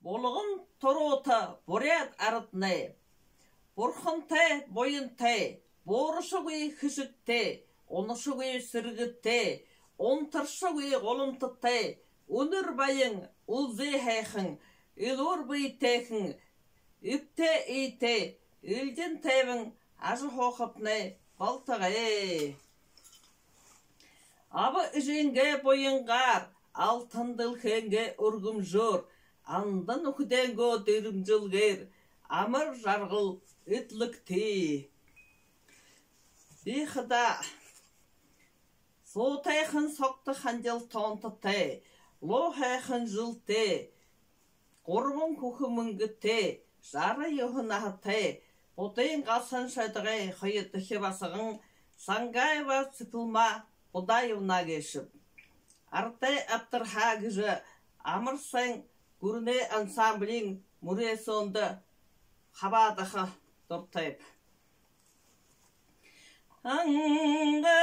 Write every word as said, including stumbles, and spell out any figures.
Булган туруута буряад араднай. Бурхантай, буянтай, буурашагүй хэшэгтэй, унашагүй сэргэтэй, унтаршагүй гуламтатай, үнэр баян, үлзы һайхан, элүүр бэетэйхэн, эбтэй эетэй, элдин тайбан ажаһуухатнай болтогой. Аба эжынгээ буянгаар, алтан дэлхэйнгээ үргэмжөөр, анда нүхэдэйнгөө дэрэмжэлгээр амар жаргал эдлэгты. Би хадаа суутайхан согто ханжал тоонтотой, луу һайхан жэлтэй, гурбан хүхэ мэнгэтэй, жаран юһэн наһатай, буддын галсан шойдогой хоёрдохи басаган Сангаева Цыпилма Будаевна гээшэб. Арадай абдарһаа гэжэ «Амар сайн гүрэнэй» ансамблиин мүрысөөндэ хабаадаха дуратайб. Ангарахада